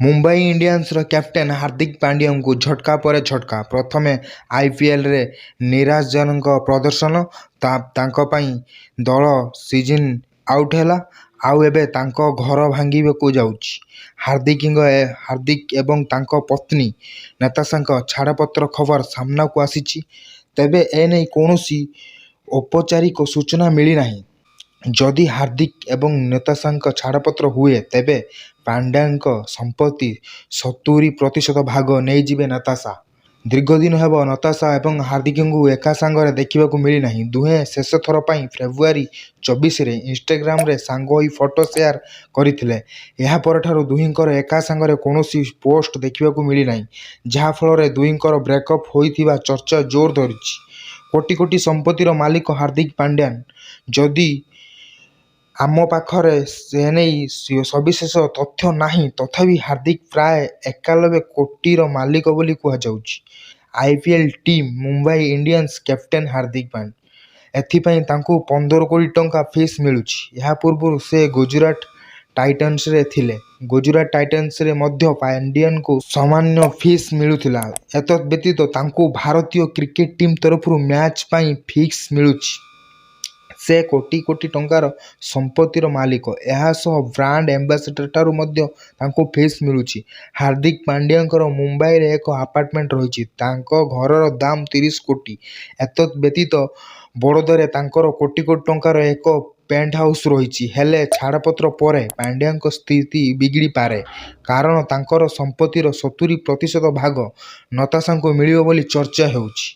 ମୁମ୍ବାଇ ଇଣ୍ଡିଆନ୍ସର କ୍ୟାପ୍ଟେନ୍ ହାର୍ଦ୍ଦିକ ପାଣ୍ଡ୍ୟାଙ୍କୁ ଝଟକା ପରେ ଝଟକା। ପ୍ରଥମେ ଆଇପିଏଲରେ ନିରାଶାଜନକ ପ୍ରଦର୍ଶନ, ତାଙ୍କ ପାଇଁ ଦଳ ସିଜନ ଆଉଟ ହେଲା। ଆଉ ଏବେ ତାଙ୍କ ଘର ଭାଙ୍ଗିବାକୁ ଯାଉଛି। ହାର୍ଦ୍ଦିକ ଏବଂ ତାଙ୍କ ପତ୍ନୀ ନତାଶାଙ୍କ ଛାଡ଼ପତ୍ର ଖବର ସାମ୍ନାକୁ ଆସିଛି। ତେବେ ଏନେଇ କୌଣସି ଔପଚାରିକ ସୂଚନା ମିଳିନାହିଁ। ଯଦି ହାର୍ଦ୍ଦିକ ଏବଂ ନତାଶାଙ୍କ ଛାଡ଼ପତ୍ର ହୁଏ, ତେବେ ପାଣ୍ଡ୍ୟାଙ୍କ ସମ୍ପତ୍ତିର 70% ଭାଗ ନେଇଯିବେ ନତାଶା। ଦୀର୍ଘଦିନ ହେବ ନତାଶା ଏବଂ ହାର୍ଦ୍ଦିକଙ୍କୁ ଏକାସାଙ୍ଗରେ ଦେଖିବାକୁ ମିଳିନାହିଁ। ଦୁହେଁ ଶେଷ ଥର ପାଇଁ ଫେବୃଆରୀ 24ରେ ଇନଷ୍ଟାଗ୍ରାମରେ ସାଙ୍ଗ ହୋଇ ଫଟୋ ସେୟାର କରିଥିଲେ। ଏହା ପରଠାରୁ ଦୁହିଁଙ୍କର ଏକାସାଙ୍ଗରେ କୌଣସି ପୋଷ୍ଟ ଦେଖିବାକୁ ମିଳିନାହିଁ। ଯାହା ଫଳରେ ଦୁହିଁଙ୍କର ବ୍ରେକଅପ ହୋଇଥିବା ଚର୍ଚ୍ଚା ଜୋର ଧରିଛି। କୋଟି କୋଟି ସମ୍ପତ୍ତିର ମାଲିକ ହାର୍ଦ୍ଦିକ ପାଣ୍ଡ୍ୟା। ଯଦିଓ ଆମ ପାଖରେ ସେନେଇ ସବିଶେଷ ତଥ୍ୟ ନାହିଁ, ତଥାପି ହାର୍ଦ୍ଦିକ ପ୍ରାୟ 91 କୋଟିର ମାଲିକ ବୋଲି କୁହାଯାଉଛି। IPL team Mumbai Indians captain Hardik Pandya. ଏଥିପାଇଁ ତାଙ୍କୁ 15 କୋଟି ଟଙ୍କା ଫିସ୍ ମିଳୁଛି। ଏହାପୂର୍ବରୁ ସେ ଗୁଜରାଟ ଟାଇଟନ୍ସରେ ଥିଲେ। ଗୁଜରାଟ ଟାଇଟନ୍ସରେ ମଧ୍ୟ ପାଣ୍ଡ୍ୟାଙ୍କୁ ସାମାନ୍ୟ ଫିସ୍ ମିଳୁଥିଲା। ଏତଦ୍‌ବ୍ୟତୀତ ତାଙ୍କୁ ଭାରତୀୟ କ୍ରିକେଟ ଟିମ୍ ତରଫରୁ ମ୍ୟାଚ୍ ପାଇଁ ଫିସ୍ ମିଳୁଛି। ସେ କୋଟି କୋଟି ଟଙ୍କାର ସମ୍ପତ୍ତିର ମାଲିକ। ଏହାସହ ବ୍ରାଣ୍ଡ ଆମ୍ବାସାଡରଠାରୁ ମଧ୍ୟ ତାଙ୍କୁ ଫିସ୍ ମିଳୁଛି। ହାର୍ଦ୍ଦିକ ପାଣ୍ଡ୍ୟାଙ୍କର ମୁମ୍ବାଇରେ ଏକ ଆପାର୍ଟମେଣ୍ଟ ରହିଛି। ତାଙ୍କ ଘରର ଦାମ 30 କୋଟି। ଏତଦ୍‌ବ୍ୟତୀତ ବଡ଼ୋଦାରେ ତାଙ୍କର କୋଟି କୋଟି ଟଙ୍କାର ଏକ ପେଣ୍ଟହାଉସ ରହିଛି। ହେଲେ ଛାଡ଼ପତ୍ର ପରେ ପାଣ୍ଡ୍ୟାଙ୍କ ସ୍ଥିତି ବିଗିଡ଼ିପାରେ। କାରଣ ତାଙ୍କର ସମ୍ପତ୍ତିର 70% ଭାଗ ନତାଶାଙ୍କୁ ମିଳିବ ବୋଲି ଚର୍ଚ୍ଚା ହେଉଛି।